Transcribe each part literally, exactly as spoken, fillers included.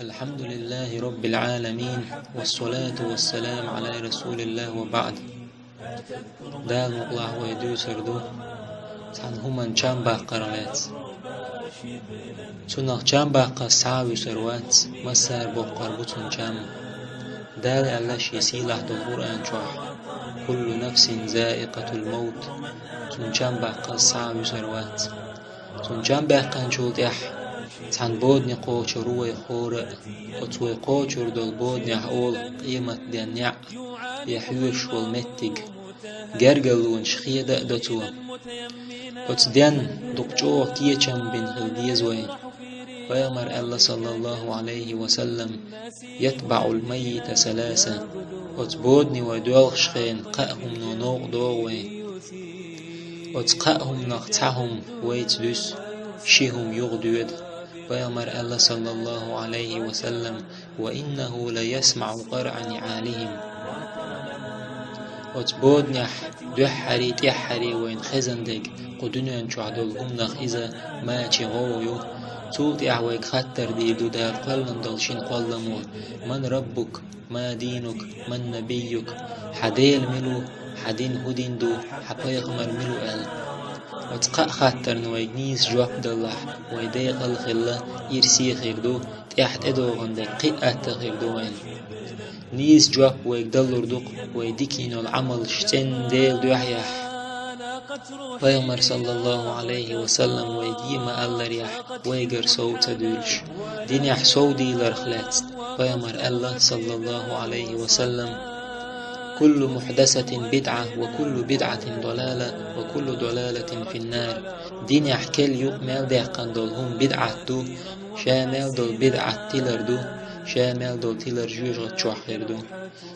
الحمد لله رب العالمين، والصلاة والسلام على رسول الله وبعد. Дала мукъалахь вай дуьйцур ду цхьана хӀуманна чам баккхар лаьцна. Цунах чам баккхар схьа а вуьсур вац, массара боккхур бу цунна чам. Дала аьлла шен сийлахь долу Къуръан чохь: «كل نفس ذائقة الموت». Цунна чам баккхар схьа а вуьсур вац. Цунна чам баьккхинчул тӀаьхьа цхьана бодане кхочур ву вай хӀора а. Оцу вай кхочур долу боданехь олу къематден неӀ, я хьоьжуш волу меттиг. Гергарлонаш хеда а до цо. Оцу денна дукха чӀогӀа кечам бина хила деза вай. Пайхамар аьлла, саллаллаху Ӏалайхи ва саллам: «يتبع الميت ثلاثة». Оцу бодане вай доьлхуш хенахь кхаа хӀумано новкъа догӀу вай. Оцу кхаа хӀуманах цхьа хӀума вайца дуьсу, ши хӀума юха доьду. Пайхамар аьлла, саллаллаху Ӏалайхи ва саллам: «وإنه ليسمع قرع نعالهم». Оцу боданехь дуьххьаре, тӀаьххьаре вайна хезна дерг кху дуьнен чохь долу хӀуманах иза мачийн гӀовгӀа ю. Цул тӀаьхьа вайга хаттар дийр ду Дала кхоьллина долу шина кхолламо: «من ربك؟ ما دينك؟ من نبيك؟» Хьан Дела мила ву, хьан дин хӀун дин ду, хьан пайхамар мила ву аьлла. Оцу кхаа хаттарна вайга нийса жоп даллахь, вай декъал а хилла, ирсе а хир ду, тӀаьхьа тӀедогӀун дерг кхин а атта хир ду вайна. Нийса жоп вайга далур ду-кх, вай дика йина йолу Ӏамалш цӀена Делан дуьхьа яхь. Пайхамар, саллаллаху Ӏалайхи ва саллам, вайга ма-алларехь, вайгара сов ца дуьйлуш. Динехь сов дийларх лаьцна Пайхамар аьлла, саллаллаху Ӏалайхи ва саллам: «كل محدثة بدعة، وكل بدعة ضلالة، وكل ضلالة في النار». Динехь керла юкъа мел даьккхина долу хӀума бидӀат ду, ша мел долу бидӀат тилар ду, ша мел долу тилар жоьжахати чохь хир ду.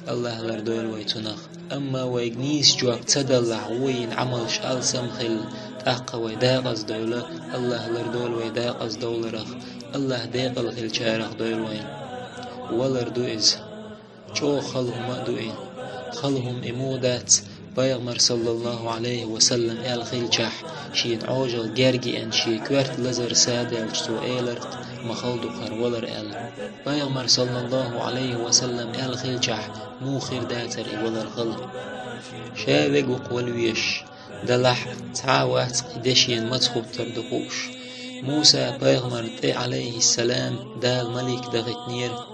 АллахӀ лардойла вай цунах. Амма вайга нийса жоп ца даллахь, вон йина Ӏамалш алсам хилла, тӀаккха вай декъаза дойла, АллахӀ лардойла вай декъаза довларах, АллахӀ декъала хиллачарах дойла вай. Валар ду иза. ЧӀогӀа хала хӀума а ду и. Хала хӀума и муха дац, Пайхамар, саллаллаху Ӏалайхи ва саллам, аьлла хилчахь, шена Ӏожалла герга еана, шен коьрта лазар садаьлча, цо элар-кх: «Ма хала ду хӀара валар», – аьлла. Пайхамар, саллаллаху Ӏалайхи ва саллам, аьлла хилчахь, муха хир дацара и валар хала? Ша вега ву-кх вала везаш, делахь а цхьа а вац-кх и де шена маца хӀуттур ду хууш. Муса-пайхамарна тӀе, Ӏалайхиссалам, Дала малик дахийтинера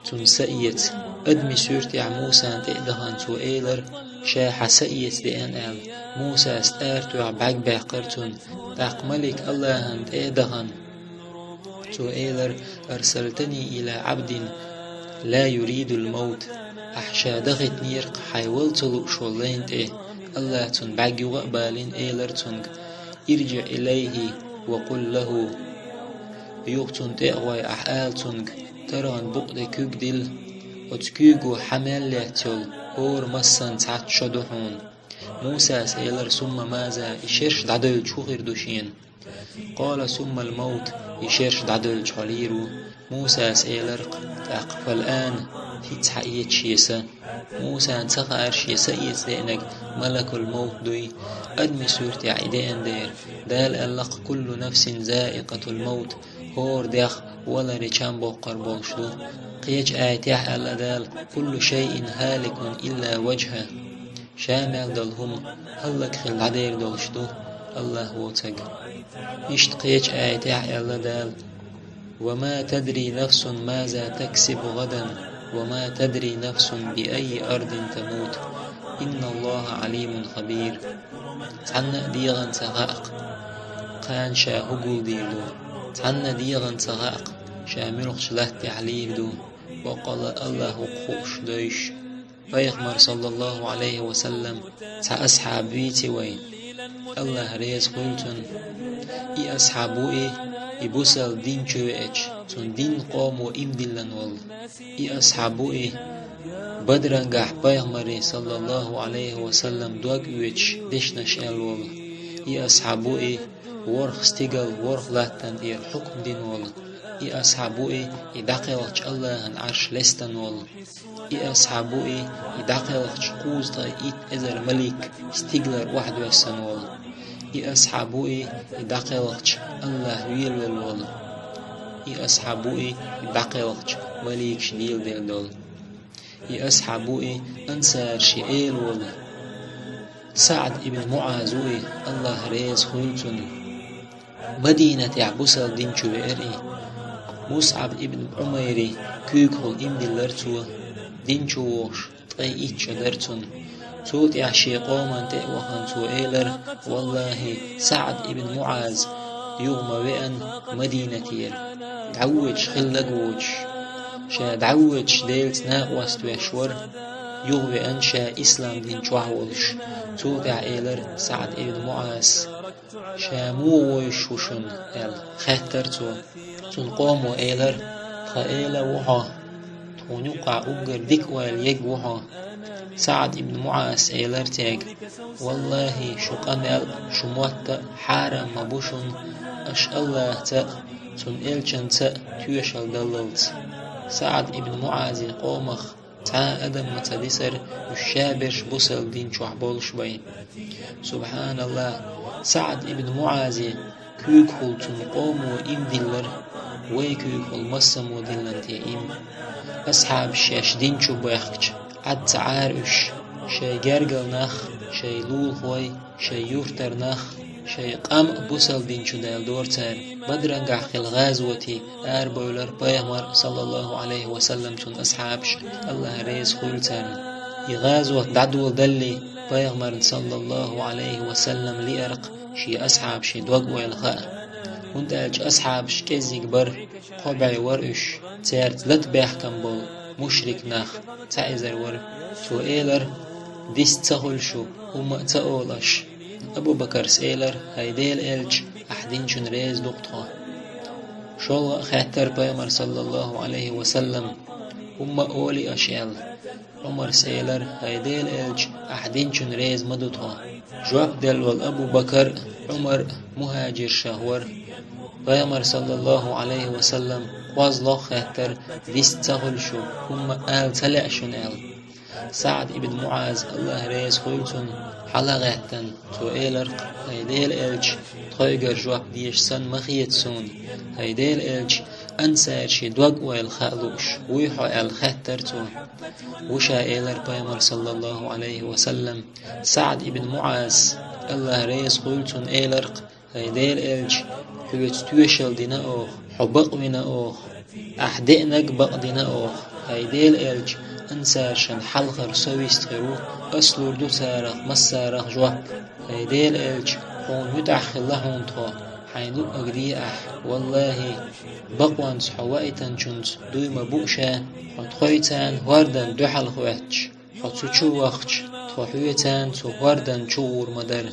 цунна са эца. Адамийн суьртехь Мусана тӀе а дахана, цо элар: «Ша хьан са эца деана», – аьлла. Мусас тӀара тоьхна бӀаьрг баьккхира цунна. ТӀаккха малик АллахӀана тӀе а дахана, цо элар: «أرسلتني إلى عبد لا يريد الموت». Ахь ша дахийтинера-кх хьайн вала ца лууш волу лайна тӀе. АллахӀа цунна бӀаьрг юха а балийна, элар цуьнга: «ارجع إليه وقل له». Юха цунна тӀе а гӀой, ахь ала цуьнга: «ТаргӀан букъа тӀе куьг дилла. Оцу куьйго хьан мел лаьцна йолу хӀора массанца цхьацца шо ду хьуна». Мусас элар: «ثم ماذا؟» И шераш дӀадевлча хӀун хир ду шена? «قال: ثم الموت». И шераш дӀадевлча хьо лийр ву. Мусас элар-кх тӀаккха: «فالآن», хӀинца хьаэца шен са. Мусана ца хаьара шен са эца деанарг малакул-мовт дуй. Адамийн суьртехь и деана дера. Дала аьлла-кх: «كل نفس ذائقة الموت». ХӀора дегӀ валаре чам боккхур болуш ду. Кхечу аятехь аьлла Дала: «كل شيء هالك إلا وجهه». Ша мел долу хӀума хӀаллакьхила дӀадер долуш ду, АллахӀ воцург. Иштта кхечу аятехь аьлла Дала: «وما تدري نفس ماذا تكسب غدا، وما تدري نفس بأي أرض تموت، إن الله عليم خبير». Цхьанна а дегӀана ца хаьа-кх, кхана ша хӀун гулдийр ду. Цхьанна а дегӀана ца хаьа-кх, ша муьлхачу латтехь лийр ду. Боккъалла АллахӀ ву-кх хууш, дойуш. Пайхамар, саллаллаху Ӏалайхи ва саллам, цхьа асхьаб вийци вай, АллахӀ реза хуьлда цунна. И асхьаб ву и, и бусалба дин чу веача, цуьнан дин къомо иман диллина волу. И асхьаб ву и, Бадрангахь Пайхамаре, саллаллаху Ӏалайхи ва саллам, дог оьцуш дешнаш аьлла волу. И асхьаб ву и, ворхӀ стигал ворхӀ латтана тӀера хьукм дина волу. И асхьаб ву и, и дӀакхелхачу АллахӀан Ӏарш лестина волу. И асхьаб ву и, и дӀакхелхачу кхузткъе итт эзар малик стигалара охьадоьссина волу. И асхьаб ву и, и дӀакхелхачу АллахӀ велавелла волу. И асхьаб ву и дӀакхелхача маликаша дийладелла долу. И асхьаб ву и ансарийн эла волу. СаӀд ибн МуӀаз ву и, АллахӀ реза хуьлу цунна. Мадинатехь бусалба дин чу веара и. МусӀаб ибн Ӏумайран куьйгахула ийман диллира цо, дин чу вогӀуш ткъе итт шо дара цунна. Цул тӀаьхьа шен къоман тӀе а вахана, цо элира: «ВаллахӀи, СаӀд ибн МуӀаз юха ма веана Мадинатера, дӀавоьдуш хилла а воцуш. Ша дӀавоьдуш Делаца накъост веш вара, юха веана ша ислам дин чохь волуш». Цул тӀаьхьа элира СаӀд ибн МуӀаз: «Ша муха вовзуш ву шуна?» — аьлла, хаьттира цо. Цуьнан къомо элира: «Тхан эла ву хьо, тхуна юккъахь уггар дика ойла ерг ву хьо». СаӀд ибн МуӀаз элира цаьрга: «ВаллахӀи, шун къамел а, шун мотт а хьарам ма бу шуна, аша АллахӀца а, Цуьнан элчанца а тоьшалла даллалц». СаӀд ибн МуӀазан къомах цхьа а адам ма ца дисара, уьш шаберш бусалба дин чохь болуш бен. СубхьаналлахӀ! СаӀд ибн МуӀазан куьйгахула цуьнан къомо ийман диллира, вайн куьйгахула массамо диллина те ийман. Асхьабаш шаьш дин чу баьхкича, Ӏад ца Ӏара уьш, шайн гергара нах, шайн лулахой, шайн юьртара нах, шайн къам а бусалба дин чу даладора цара. Бадрангахь хилла гӀазоте арабевлира Пайхамар, саллаллахӀу Ӏалайхи ва саллам, цуьнан асхьабаш, АллахӀ реза хуьлу царна. И гӀазот дӀадоладалале, Пайхамарна, саллаллахӀу Ӏалайхи ва саллам, лиъарг шен асхьабийн дог-ойла хаа. ХӀунда аьлча асхьабаш кӀеззиг бара, кхо бӀе вара уьш, цаьрца лата баьхкина болу мушрик нах цхьа эзар вара. Цо элира: «Дис ца хуьлу шу, хӀумма а ца олу аша». Абу-Бакарс элира: «ХӀай Делан элча, ахь динчунна реза ду-кх тхо». ШолгӀа а хаьттира Пайхамар, саллаллахӀу Ӏалайхи ва саллам: «ХӀумма а олий аша?» — аьлла. Ӏумарс элира: «ХӀай Делан элча, ахь динчунна реза ма ду тхо». Жоп делла волу Абу-Бакар а, Ӏумар а мухӀажиршах вара. Пайхамар, саллаллахӀу Ӏалайхи ва саллам, кхозлагӀа хаьттира: «Дис ца хуьлу шу, хӀумма а ала ца лаьа шуна?» — аьлла. СаӀд ибн МуӀаз, АллахӀ реза хуьлу цунна, хьалагӀаьттина, цо элира: «ХӀай Делан элча, тхойгара жоп дезаш санна ма хета суна. ХӀай Делан элча, ансарийн дог-ойла хаа лууш вуй хьо?» — аьлла, хаьттира цо. «Ву ша», — элира Пайхамар, саллаллахӀу Ӏалайхи ва саллам. СаӀд ибн МуӀаз, АллахӀ реза хуьлу цунна, элира: «ХӀай Делан элча, хьоьца тоьшалла дина оха, хьо бакъвина оха, ахь деанарг бакъдина оха. ХӀай Делан элча, ансаршна хьалхара со вист хир ву, ас лур ду царах массарах жоп. ХӀай Делан элча, хьуна муьтӀахь хилла хьуна тхо, хьайна луъург де ахь. ВаллахӀи, бакъонца хьо ваийтинчуьнца дуй ма бу ша, хьо тхоьца хӀордан дуьхьал хӀоьттуш. Хьо цу чу вахча, тхо хьоьца цу хӀордан чу гӀур ма дара.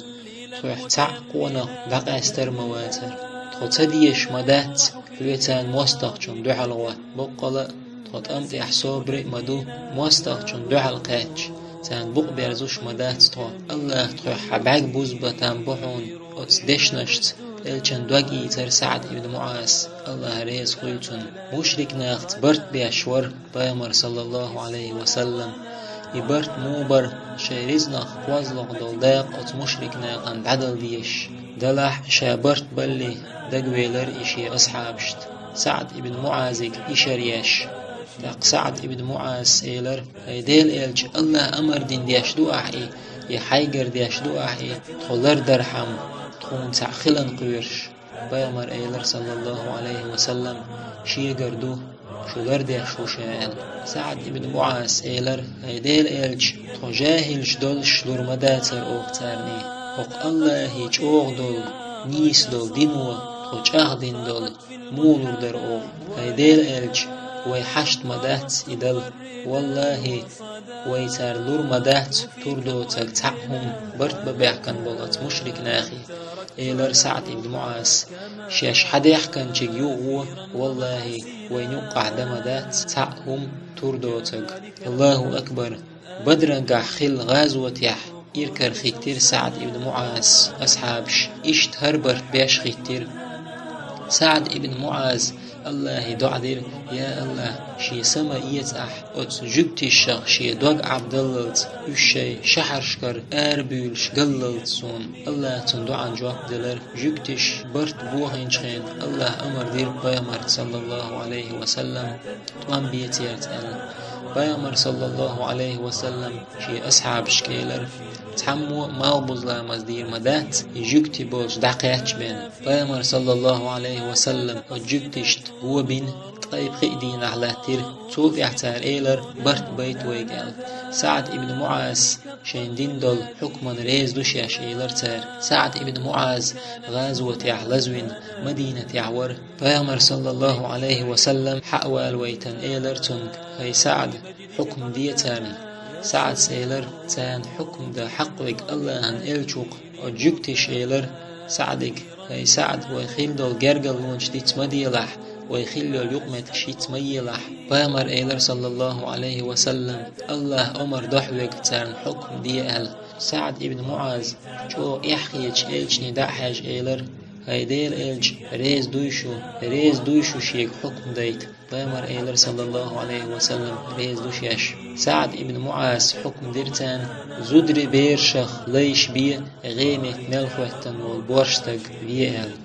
Тхох цхьаъ къонах дӀакъаьстар ма вацара. Тхо ца дезаш ма дац хьоьца мостагӀчунна дуьхьал гӀо. Боккъала а, тхо тӀам тӀехь собаре а ма ду, мостагӀчунна дуьхьал кхаьчча, царна букъ берзуш ма дац тхо. АллахӀа тхох хьан бӀаьрг бузбан там бу хьуна». Оцу дешнашца элчан дог ийцира СаӀд ибн МуӀаз, АллахӀ реза хуьлу цунна. Мушрик нахаца барт беш вара Пайхамар, саллаллахӀу Ӏалайхи ва саллам. И барт муха бара, шайн ризкъах кхозлагӀа долу дакъа оцу мушрик нахана дӀадала дезаш. Делахь а, ша барт балале, дагавелира и шен асхьабашна, СаӀд ибн МуӀазига ишар еш. ТӀаккха СаӀд ибн МуӀазас элира: «ХӀай Делан элча, АллахӀа амар дина деш ду ахь и, я хьайгара деш ду ахь и, тхо лардархьама, тхуна цхьаъ хиларна кхоьруш?» Пайхамара элира, саллаллахӀу Ӏалайхи ва саллам: «Шегара ду, шу лардеш ву ша», — аьлла. СаӀд ибн МуӀазас элира: «ХӀай Делан элча, тхо жахӀилаш долуш лур ма дацара оха царний. ХӀокху АллахӀан чӀогӀа долу, нийса долу дино тхо чӀагӀдина долу муха лур дара оха? ХӀай Делан элча, вай хьашт ма дац и дала. ВаллахӀи, вай цара лур ма дац тур доцург цхьаъ хӀума, барт бан баьхкина болу оцу мушрик нахе», — элира СаӀд ибн МуӀазас. «Шаьш хьан даьхкинчуьнга юхагӀо, валлахӀи, вайна юккъахь дан ма дац цхьаъ хӀума тур доцург». АллахӀу акбар! Бадрангахь хилла гӀазотехь иракарахийтира СаӀд ибн МуӀазас асхьабаш, иштта хӀара барт беш хиттира. СаӀд ибн МуӀаза АллахӀе доӀа дира: «Я АллахӀ, шен са ма эца ахь оцу жуьгтишах шен дог Ӏабдаллалц, уьш шайн шахьаршкара арабуьйлуш галлалц суна. Аллаха цуьнан доӀан жоп делара, жуьгтиша барт бохийначу хенахь Аллаха амар дира пайхамарна, саллаллаху Ӏалайхи ва саллам, тӀом бе цаьрца аьлла. Пайхамара, саллаллаху Ӏалайхи ва саллам, шен асхьабашка элира: «Цхьаммо а малхбуза ламаз дийр ма дац, и жуьгти болчу дӀакхаьчча бен». Пайхамар, саллаллаху Ӏалайхи ва саллам, оцу жуьгтишна го бина, ткъе пхи дийнахь латтийра. Цул тӀаьхьа цара элира: «Барт байта вайга», – аьлла. СаӀд ибн МуӀаз шайна дина долу хьукмана реза ду шаьш, элира цара. СаӀд ибн МуӀаз гӀазотехь лазвина Мадинатехь вара. Пайхамар, саллаллаху Ӏалайхи ва саллам, хьа а валавайтина, элира цуьнга: «ХӀай СаӀд, хьукм де царна». СаӀдас элира: «Царна хьукм дан хьакъ верг Аллахьан элча ву-кх». Оцу жуьгтиша элира СаӀдига: «ХӀай СаӀд, вай хилла долу гергарлонаш диц ма делахь, вай хилла йолу юкъаметтигаш йиц ма елахь». Пайхамара элира, саллаллаху Ӏалайхи ва саллам: «Аллаха омра до хьоьга царна хьукм де», – аьлла. СаӀд ибн МуӀаз чӀогӀа эхь хеташ элчане дӀа а хьаьжна элира: «ХӀай Делан элча, реза дуй шу, реза дуй шу шега хьукм дайта?» Пайхамара элира, саллаллаху Ӏалайхи ва саллам: «Реза ду шаьш». СаӀд ибн МуӀаза хьукм дира царна: «Зударий берашах лайш бе, гӀеметтиг мел хӀоьттина волу борша стаг ве», – аьлла.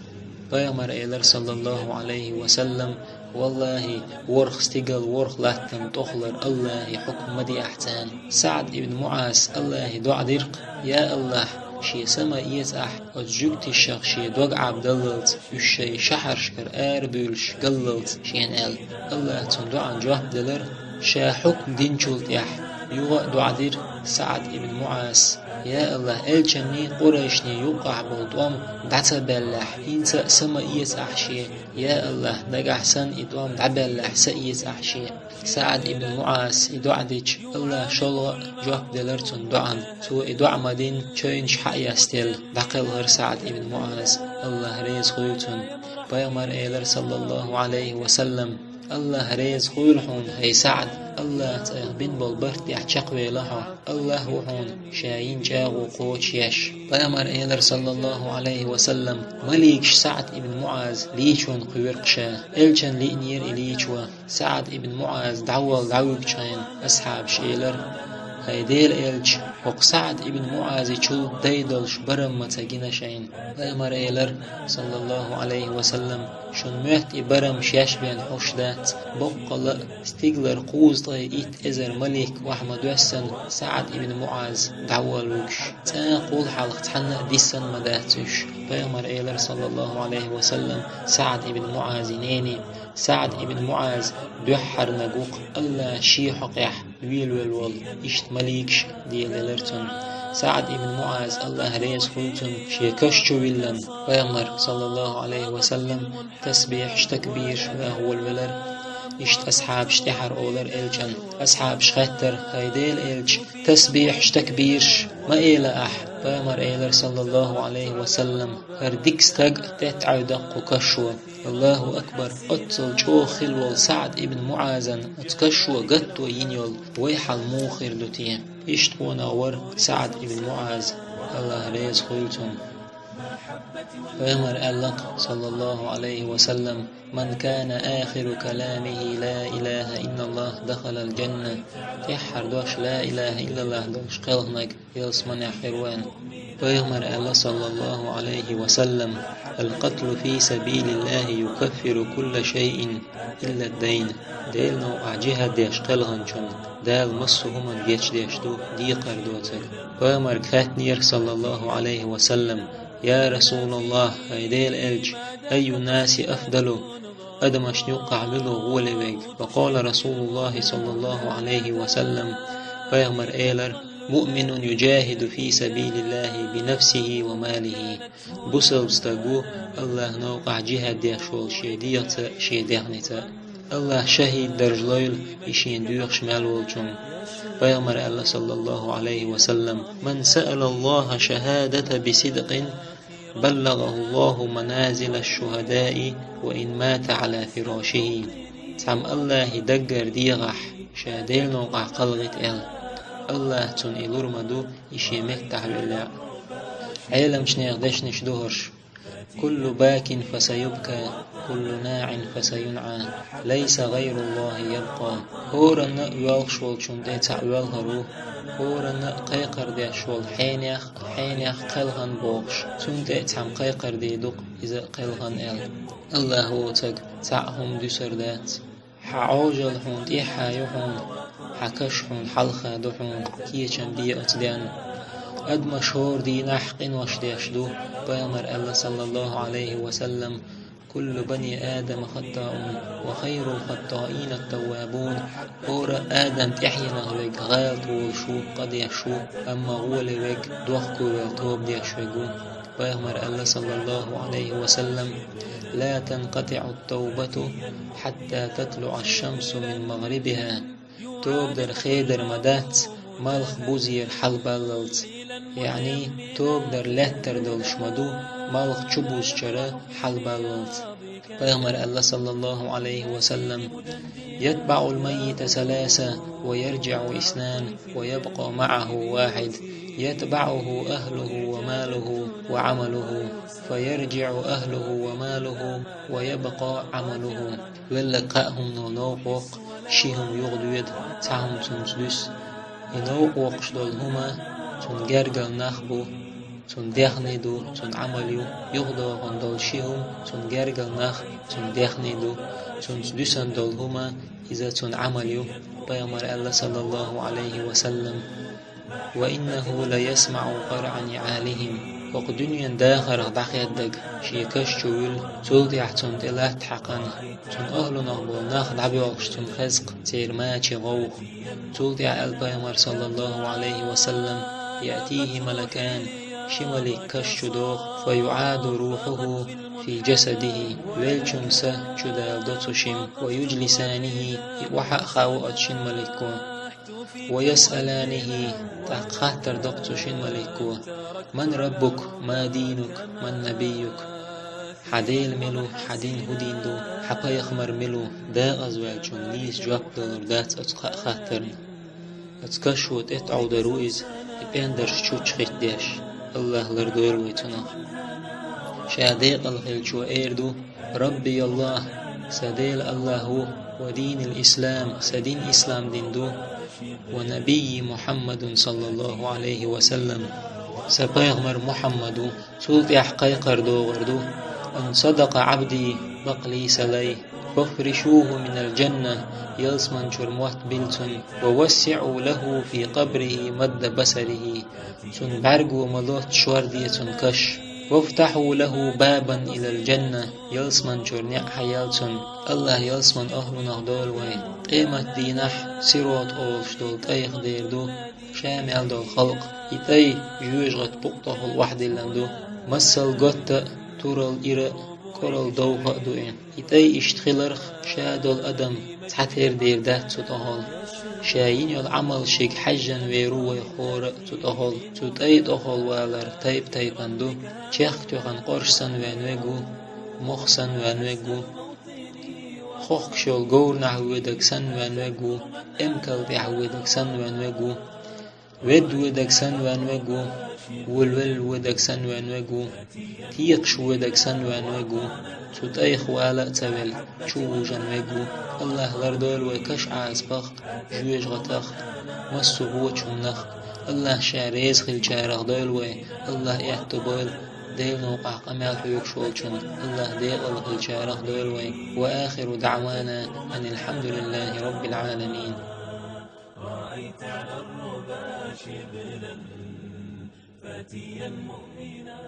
Пайхамара элира, саллаллаху Ӏалайхи ва саллам: «ВаллахӀи, ворхӀ стигал, ворхӀ латтана тӀехулара Аллахьан хьукм ма деахь царна». СаӀд ибн МуӀаза Аллахье доӀа дира-кх: «Я Аллахь, шен са ма эца ахь оцу жуьгтишах шен дог Ӏабдаллалц, уьш шайн шахьаршкара арабуьйлуш галлалц шена», – аьлла. Аллаха цуьнан доӀан жоп делара. Ша хьукм динчул тӀаьхьа юха а доӀа дира СаӀд ибн МуӀаза: «Я Аллахь, элчанний, къурайшний юккъахь болу тӀом дӀа ца баьллехь, хӀинца а са ма эца ахь шен. Я Аллахь, нагахь санна и тӀом дӀабаьллехь, са эца ахь шен». СаӀд ибн МуӀаза и доӀа дича, Аллаха шолгӀа а жоп делара цуьнан доӀан. Цо и доӀа ма-динна, чевнаш хьа а ястелла, дӀакхелхира СаӀд ибн МуӀаз, Аллаха реза хуьлда цунна. Пайхамара элира, саллаллаху Ӏалайхи ва саллам: «Аллаха реза хуьлда хьуна, хӀай СаӀд, Аллаха цӀарах бина болу барт тӀехь чекхвелла хьо. Аллах ву хьуна ша йина чӀагӀо кхочушъеш». Пайхамара элира, саллаллаху Ӏалайхи ва саллам: «Маликаш СаӀд ибн МуӀаз лийчонна кхоьру-кх ша». Элчанна лиънера и лийчо. СаӀд ибн МуӀаз дӀаволла дӀавуьгучу хенахь, асхьабаша элира: «ХӀай Делан элча, хӀокху СаӀд ибн МуӀазичул дай долуш барам ма ца гина шайна». Пайхамара элира, саллаллаху Ӏалайхи ва саллам: «Шуна моьтту и барам шаьш бен хьош дац. Боккъала а, стигалара кхузткъе итт эзар малик охьа ма-доьссина, СаӀд ибн МуӀаз дӀаволла вуьгуш. ЦӀаккха гӀуллакх хьалха цхьанна а диссина ма дац уьш». Пайхамара элира, саллаллаху Ӏалайхи ва саллам, СаӀд ибн МуӀазан нене: «СаӀд ибн МуӀаз дуьххьарниг ву-кх, Аллаха шен хьокъехь велавелла волу». Иштта маликаш а делаелира цунна. СаӀд ибн МуӀаз, Аллаха реза хуьлда цунна, шен каш чу виллина, Пайхамар, саллаллаху Ӏалайхи ва саллам, тасбихьаш, такбираш баха волавелира. Иштта асхьабаш тӀаьхьара олура элчанна. Асхьабаша хаьттира: «ХӀай Делан элча, тасбихьаш, такбираш ма эла ахь?» Пайхамара элира, саллаллаху Ӏалайхи ва саллам: «ХӀара дика стаг а тӀетӀаӀуьйда-кх кху кашо». Аллаху акбар! Оццул чӀогӀа хилла волу СаӀд ибн МуӀазан оцу кашо гатто йина йолу вай хьал муха хир ду те? Иштта къонах вара СаӀд ибн МуӀаз, Аллаха реза хуьлда цунна. Пайхамара аьлла-кх, саллаллаху Ӏалайхи ва саллам: «Ман кана ахиру каламихи ла илаха иллаллах, дахалал джанна». ТӀаьххьара дош ла илаха иллаллах долуш кхелхинарг ялсаманехь хир ву аьлла. Пайхамара аьлла, саллаллаху Ӏалайхи ва саллам: «Ал-къатлу фи сабилиллахи юкаффиру кулла шайин илла ад-дайн». Делан новкъахь джихӀад деш кхелхинчунна Дала массо а хӀуманна гечдеш ду, декхар доцург. Пайхамарга хаьттинера, саллаллаху Ӏалайхи ва саллам: «Я Расулаллах, хӀай Делан элча, аййу ннаси афдалу?» Адамашна юккъахь мила ву гӀоле верг? Ва къала Расулуллахи, саллаллаху Ӏалайхи ва саллам, Пайхамара элира: «Муъминун юджахиду фи сабилиллахи бинафсихи ва малихи». Бусалба стаг ву, Аллаха новкъахь джихӀад деш волу шен дегӀаца а, шен дегӀаница а. Аллаха шахӀид даржа лойла и шена доьхуш мел волчунна. Пайхамара аьлла, саллаллаху Ӏалайхи ва саллам: «Ман саъалаллаха шахӀадата бисидкъин, баллагӀахуллаху маназила шшухӀадаи ва ин мата Ӏала фирошихи». Цхьамма Аллахе даггара дегӀахь, ша Делан новкъахь кхалхийта аьлла, Аллаха цунна и лур ма ду, и шен меттахь веллехь а. Ӏеламчу нехан дешнаш ду хӀорш. كل باك فسيبكى، كل ناع فسينعى، ليس غير الله يبقى. ХӀоранна а воьлхуш волчунна тӀе цхьаъ воьлхар ву, хӀоранна а кхайкхар деш волу хьенех, хьенех кхелхина бохуш, цунна тӀе а цхьамма кхайкхар дийр ду-кх иза а кхелхина аьлла. АллахӀ воцург цхьаъ хӀума дуьсур дац. Хьан Ӏожалла хьуна тӀаьхьа ю хьуна, хьан каш хьуна хьалха ду хьуна, кечам бе оцу денна. Адамаш хӀора дийнахь къинош деш ду, пайхамара аьлла, саллаллаху Ӏалайхи ва саллам: كل بني آدم خطاء وخير الخطائين التوابون. ХӀора Адам тӀаьхьенах верг, гӀалат волуш ву, къа деш ву, амма гӀоле верг, дохковаьлла тоба деш верг ву. Пайхамара аьлла, саллаллаху Ӏалайхи ва саллам: لا تنقطع التوبة حتى تطلع الشمس من مغربها. Тоба дар хедар ма дац, малх бузера хьалабаллалц. ЯӀни, тоба дар лаьттар долуш ма ду, малх чубузучара хьалабаллалц. Пайхамара аьлла, саллаллаху Ӏалайхи ва саллам: يتبع الميت ثلاثة ويرجع اثنان ويبقى معه واحد، يتبعه أهله وماله وعمله، فيرجع أهله وماله ويبقى عمله. Велларг кхаа хӀумано новкъа воккху, ши хӀума юхадоьду, цхьа хӀума цунца дуьсу. И новкъа воккхуш долу хӀума цунна гергара нах бу, цунна дехний ду, цунна Ӏамал ю, юхадохуш долу ши хӀума цунна гергара нах, цунна дехний ду, цунца дуьсуш долу хӀума иза цунна Ӏамал ю. Пайхамара аьлла, саллаллаху Ӏалайхи ва саллам: وإنه ليسمع قرع نعالهم. ХӀокху дуьненан дахарх дӀахаьддаг шен каш чу вуьллу, цул тӀаьхьа цунна тӀе латта хьаькхна, цуьнан охӀлунах болу нах дӀабоьлхуш цунна хеза-кх церан мачийн гӀовгӀа. Цул тӀаьхьа аьлла пайхамара, саллаллаху Ӏалайхи ва саллам: يأتيه ملكان. Ши малик каш чу доху, فيعاد روحه في جسده. Веллачун са чудаладо цу шимма, ويجلسانه. И охьа а хаво оцу шина малико. ويسألانه. ТӀаккха хаттар до-кх цу шина малико: من ربك؟ ما دينك؟ من نبيك؟ Хьан Дела мила ву, хьан дин хӀун дин ду, хьан пайхамар мила ву, декъаза ваьллачунна нийса жоп далур дац оцу кхаа хаттарна. Оцу кашо тӀе тӀе Ӏовдар ву иза, и пӀендарш чучча хӀиттадеш, АллахӀ лардойла вай цунах. Ша декъала хиллачо эр ду: ربي الله, сан Дела АллахӀ ву, وديني الإسلام, сан дин ислам дин ду, ونبيي محمد صلى الله عليه وسلم, сан пайхамар Мухьаммад ву. Цул тӀаьхьа кхайкхар догӀур ду: إن صدق عبدي, бакълий сан лай, فافرشوه من الجنة, ялсамани чуьра мотт била цунна, ووسعوا له في قبره مد بصره, цуьнан бӀаьрго ма-лоццу шор де цуьнан каш, وافتحوا له بابا إلى الجنة, ялсамани чуьра неӀ хьаяьлла цунна. АллахӀ ялсаманин охӀлунах дойла вай. Къематдийнахь Сирот олуш долу тӀайх дер ду, ша мел долу халкъ. И тӀай жоьжахатин букъ тӀехула охьадиллина ду. Массал готта а, турал ира а, кӀорал довха а ду и. И тӀай иштта хиларх, ша долу адам цхьатера дер дац цу тӀехула. Ша йина йолу Ӏамал шига хьаьжжина вер ву вай хӀора а цу тӀехула. Цу тӀай тӀехула валар тайп-тайпана ду. Чехка тоьхна къорш санна вен верг ву, мох санна вен верг ву. Хохкуш йолу говрахь воьдург санна вен верг ву, эмкал тӀехь воьдург санна вен верг ву. Ведда воьдург санна вен верг ву, волавелла воьдург санна вен верг ву, текхаш воьдург санна вен верг ву, цу тӀайх вала а ца велла, чу вужина верг ву. АллахӀ лардойла вай каш Ӏазапах, жоьжахатах, массо а вочу хӀуманах. АллахӀ Ша реза хиллачарах дойла вай, АллахӀ аьтто бойла Делан новкъахь къамел хьоьгуш волчунна, АллахӀ декъала хиллачарах дойла вай. وآخر دعوانا أن الحمد لله رب العالمين. رأيت على الربا شبلا فتيا مؤمنا.